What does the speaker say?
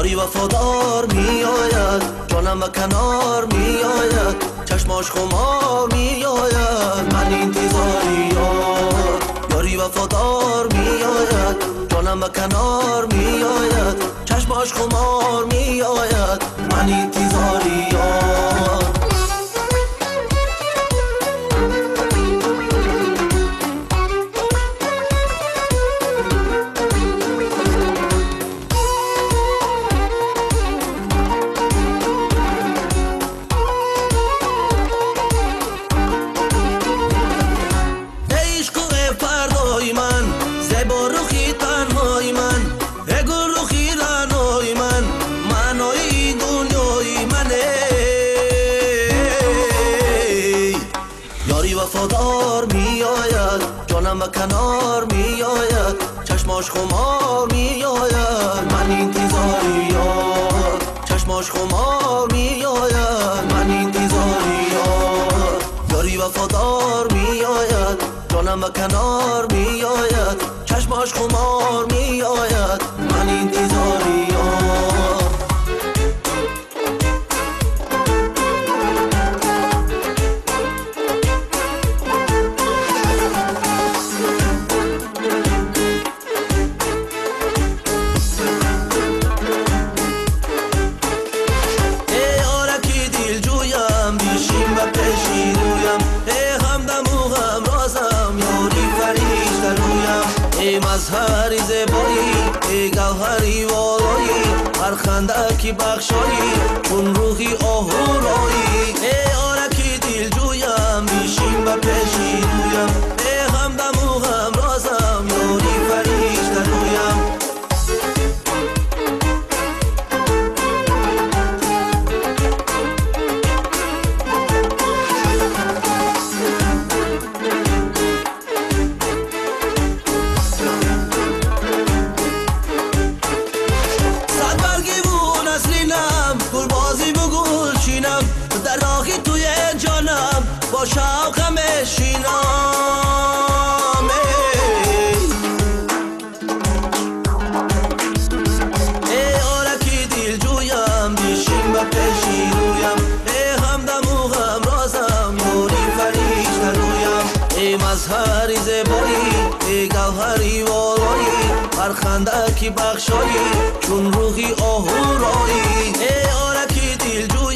یاری وفادار می آید، جانم به کنار می آید، چشماش خمار می آید، من انتظاری یار. یاری وفادار می آید، جانم به کنار می آید، چشماش خمار می آید، من انتظاری یار. وفادار می آید، جانم به کنار می آید، چشماش خمار می آید، من انتظاری یار. چشماش خمار می آید، من انتظاری یار. یاری وفادار می آید، جانم به کنار می آید، چشماش خمار می آید، من انتظاری یار. مظهری زیبایی، ای گوهری والایی، هر خنده کی بخشایی، چون روحی آهورایی. ای آره کی دلجویم، بیشیم به پیشی رویم، ای همدم و همرازم، یاری فرشته رویم. با شوقم شینام، ای آره کی دلجویم، بیشیم به پیشی رویم، ای همدم و همرازم، یاری فرشته رویم. ای مظهری زیبایی، ای گوهری والایی، هر خنده کی بخشایی، چون روحی آهورایی. ای آره کی دلجویم،